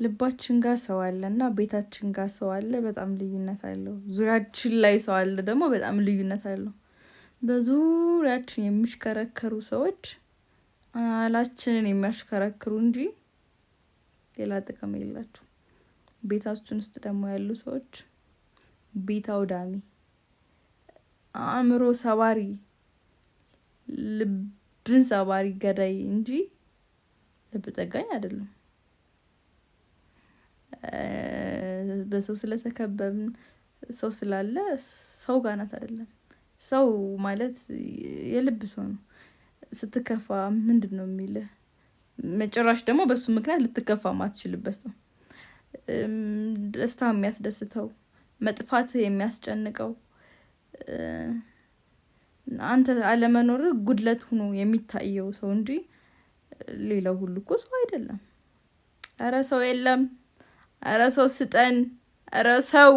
ልባችን ጋር ሰው አለ እና ቤታችን ጋር ሰው አለ፣ በጣም ልዩነት አለው። ዙሪያችን ላይ ሰው አለ ደግሞ በጣም ልዩነት አለው። በዙሪያችን የሚሽከረከሩ ሰዎች አላችንን የሚያሽከረክሩ እንጂ ሌላ ጥቅም የላቸውም። ቤታችን ውስጥ ደግሞ ያሉ ሰዎች ቤት አውዳሚ፣ አእምሮ ሰባሪ፣ ልብን ሰባሪ ገዳይ እንጂ ልብ ጠጋኝ አይደሉም። በሰው ስለተከበብን ሰው ስላለ ሰው ጋር ናት አይደለም። ሰው ማለት የልብ ሰው ነው። ስትከፋ ምንድን ነው የሚልህ? መጨረሻ ደግሞ በሱ ምክንያት ልትከፋ ማትችልበት ነው። ደስታ የሚያስደስተው፣ መጥፋት የሚያስጨንቀው፣ አንተ አለመኖር ጉድለት ሆኖ የሚታየው ሰው እንጂ ሌላው ሁሉ እኮ ሰው አይደለም። ኧረ ሰው የለም። ኧረ ሰው ስጠን። ኧረ ሰው